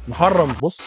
محرم، بص،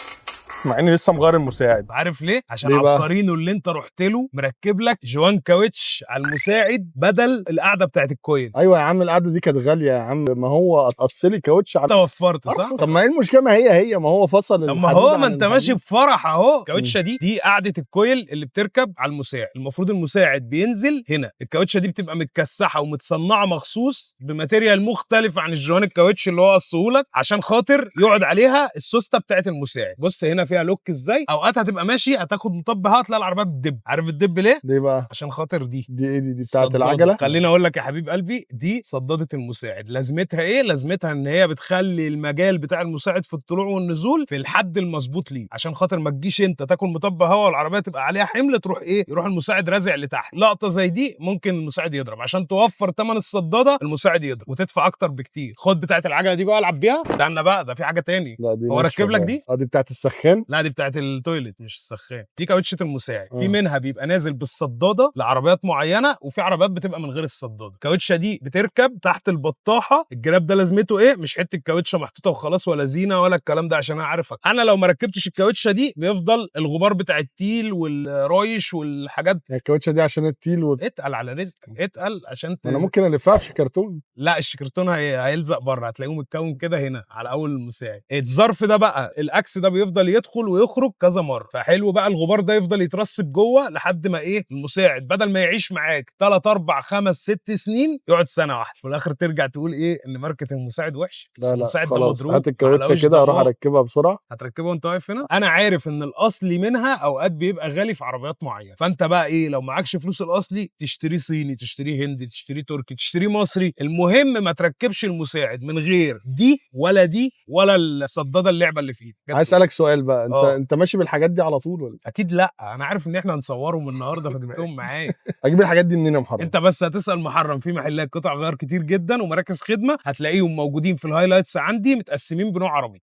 مع اني لسه مغير المساعد. عارف ليه؟ عشان ليه بقى؟ عبقرينو اللي انت رحت له مركب لك جوان كاوتش على المساعد بدل القعدة بتاعت ال coil. ايوه يا عم، القعدة دي كانت غالية يا عم، ما هو قص لي كاوتش على انت وفرت، صح؟ طب ما ايه المشكله؟ ما هي هي، ما هو فصل طب ما الحديد هو عن ما انت ماشي الحديد. بفرح اهو. الكاوتشه دي قعدة ال coil اللي بتركب على المساعد. المفروض المساعد بينزل هنا، الكاوتشه دي بتبقى متكسحه ومتصنعه مخصوص ب material مختلف عن الجوان الكاوتش اللي هو قصهولك، عشان خاطر يقعد عليها السوسته بتاعت المساعد. بص هنا فيها lock ازاي. اوقات هتبقى ماشي هتاخد مطب هوا تلاقي العربية بتدب. عارف الدب ليه؟ ليه بقى؟ عشان خاطر دي. دي ايه؟ دي بتاعت صدادة. العجله. خليني اقول لك يا حبيب قلبي، دي صدادة المساعد. لازمتها ايه؟ لازمتها ان هي بتخلي المجال بتاع المساعد في الطلوع والنزول في الحد المظبوط ليه، عشان خاطر ما تجيش انت تاكل مطب هوا والعربية تبقى عليها حمل تروح ايه، يروح المساعد رازع لتحت. لقطة زي دي ممكن المساعد يضرب. عشان توفر ثمن الصداده المساعد يضرب وتدفع اكتر بكتير. خد بتاعه العجلة دي بقى العب بيها. استنى بقى، ده في حاجة تاني. لا دي هو ناشفة ركب لك بقى. دي؟ اه، دي بتاعت السخان. لا، دي بتاعت ال toilet مش السخان. دي كاوتشة المساعد. في آه. منها بيبقى نازل بالصداده لعربيات معينه، وفي عربيات بتبقى من غير الصداده. الكاوتشه دي بتركب تحت البطاحه. الجراب ده لازمته ايه؟ مش حتة كاوتشه محطوطة وخلاص، ولا زينة ولا الكلام ده. عشان انا عارفك، انا لو ما ركبتش الكاوتشه دي بيفضل الغبار بتاع التيل والرايش والحاجات. يعني الكاوتشه دي عشان التيل اتقل على رزقك، اتقل عشان ما انا ممكن الفها بشكرتون. لا، الشكرتون هيلزق بره، هتلاقيه متكون كده هنا على اول المساعد. الظرف ده بقى، الاكس ده بيفضل يدخل ويخرج كذا مرة، فحلو بقى الغبار ده يفضل يترسب جوه لحد ما ايه، المساعد بدل ما يعيش معاك 3 4 5 6 سنين يقعد سنة واحده. في الاخر ترجع تقول ايه؟ ان ماركة المساعد وحش. بس لا لا. المساعد ده خلاص. مضروب هات الكاوتشه معلهوش كده اروح ضمان. اركبها بسرعه. هتركبها وانت واقف هنا؟ انا عارف ان الاصلي منها اوقات بيبقى غالي في عربيات معينه، فانت بقى ايه، لو معكش فلوس الاصلي تشتريه صيني، تشتريه هندي، تشتريه تركي، تشتريه مصري. المهم ما تركبش المساعد من غير دي ولا دي ولا الصداده اللعبة اللي في ايدك. عايز اسالك سؤال بقى انت. آه. انت ماشي بالحاجات دي على طول ولا؟ اكيد لا، انا عارف ان احنا هنصورهم النهارده فجبتهم معايا. اجيب الحاجات دي منين يا محرم؟ انت بس هتسال محرم، في محلات قطع غيار كتير جدا ومراكز خدمة هتلاقيهم موجودين في ال highlights عندي، متقسمين بنوع عربي.